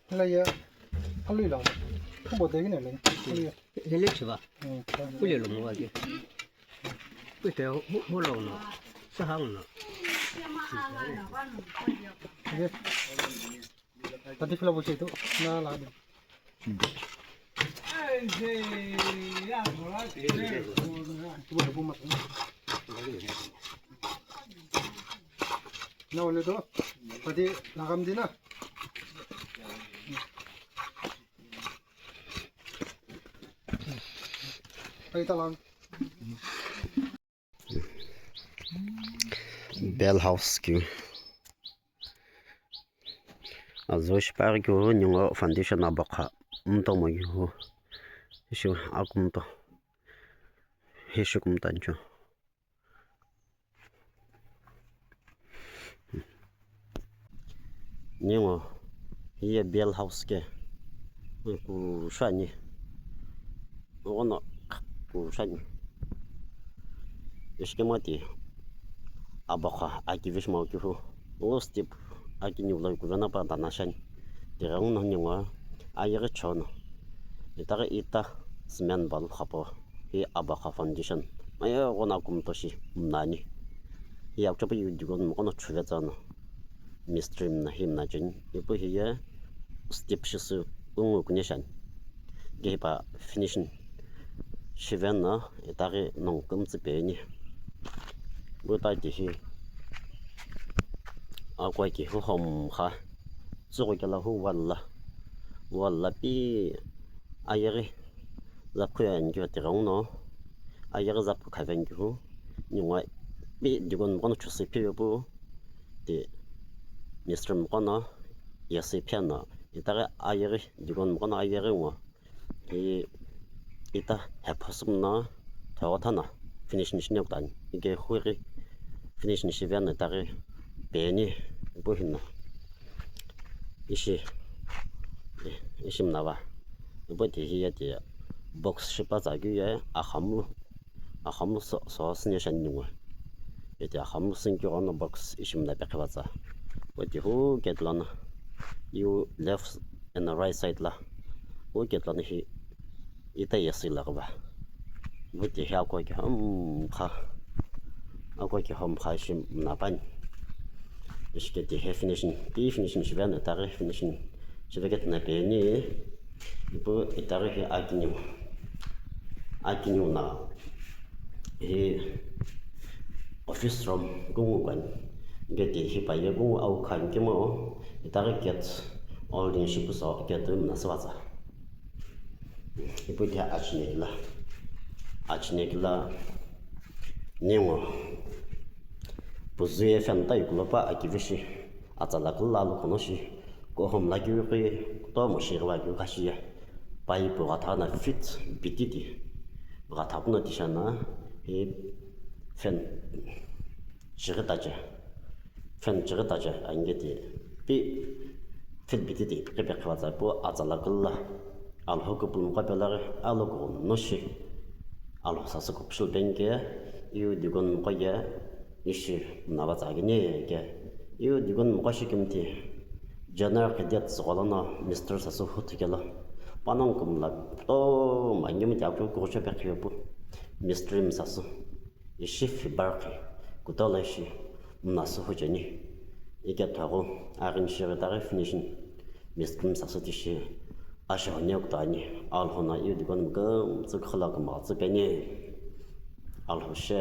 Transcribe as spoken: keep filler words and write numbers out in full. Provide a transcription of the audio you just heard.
Hela ye, alui la, khubo de gine le. Lele chiba. Hmm. Kule lo mo wa ke. Kute ho, ho lo no. Sa ha no. Ye. Tati fila bo chitu, na la. Na wale to, pati lagam dina. Ai talang. Bell house keu. Azo shipaghi keu ningu foundation abakha mtomo keu. Ishi akumto. Ishi kumtancho. Ningu hiye bell house ke kushani. Ogono kushani. Ishi kemati abakha akivish mau kihu. Ngo step akiniu lo kuvena pa dana shani. Tighenguno ningu ayeghi chono. Itaghi ita cement balu khapo. Hi abakha foundation. Ayeghono akumto shi mnani. Hi akuchapa yu digon mokono chuvetsano. Mistri mna hi mna cheni. Ipu hiye step shisu ungu kune shani. Ge hipa finishing shiveno itaghi nongu kümtsü peni. Buta tihi akwa kihu hom kha. Tsügho kela hu wall la. Wall la pi ayeghi zapkhu ani keu tighenguno. Ayeghi zapkhu khavi ani keu hu. Ningu pi digon mokono chusi phive pu. Ti mistri mokono yesi pheno. Itaghi ayeghi digon mokono ayeghi ngo. Hi ita hephosu mna thogho thana finishing shine kutani. Ike hui ghi finishing shiveno itaghi peni ipu hino. Ishi, ishi mna va. Ipu ti hiye ti box shipatsa keu ye axamu, axamu so, so süne shani ningu. Iti axamu sünikeu ghono box ishi mna pe khivatsa. Ipu ti hu gate lono. Yu left and right side la. Wu gate lono hi ita yesi laghi va. Wu ti hi akwa kihom kha. Akwa kihom kha ishi mna pani. Ishi ke ti hi finishing. Ti finishing shiveno itaghi finishing. Shive ke tina peni. Ipu itaghi hi akiniu. Akiniu na. Hi office room kungu kani. Gate hi pa ye kungu au khan kemo itaghi gate holding shipu so gate mna süvatsa. Ipu ti achine kila. Achine kila ningu puzu ye fan ta ikulo pa akivishi. Atsala kula alu kono shi, kohom lakeu keu, kutomo shi ghiva keu kashi ye. Pipe ghatha na feet bititi. Ghatha puna tisha na, hi fan chighi tache. Fan chighi tache, ange ti pi feet bititi, pi khipe khivatsa pu atsala kula. Alhou kupulumqo pelaghi, alhou kughou no shi. Alhou sasü kupshulu penike, iu digon moqo ye, ishi mna va tsa kini ye ke. Iu digon moqo shi kimthi, General Cadet tsügho lono Mister sasü huthu kelo. Panongu kumla, to, ma ngimi ti akeu kughou cho pe khipe pu. Mister mi sasü. Ishi fiber khi, kutola ishi, mna sü hu cheni. Ike thoghu, aghi nishi ghi taghi finishing. Mister mi sasü tishi, asho hone kutoani, alhou no iu digon mkümtsü khula kümtsü peni. Alhou she.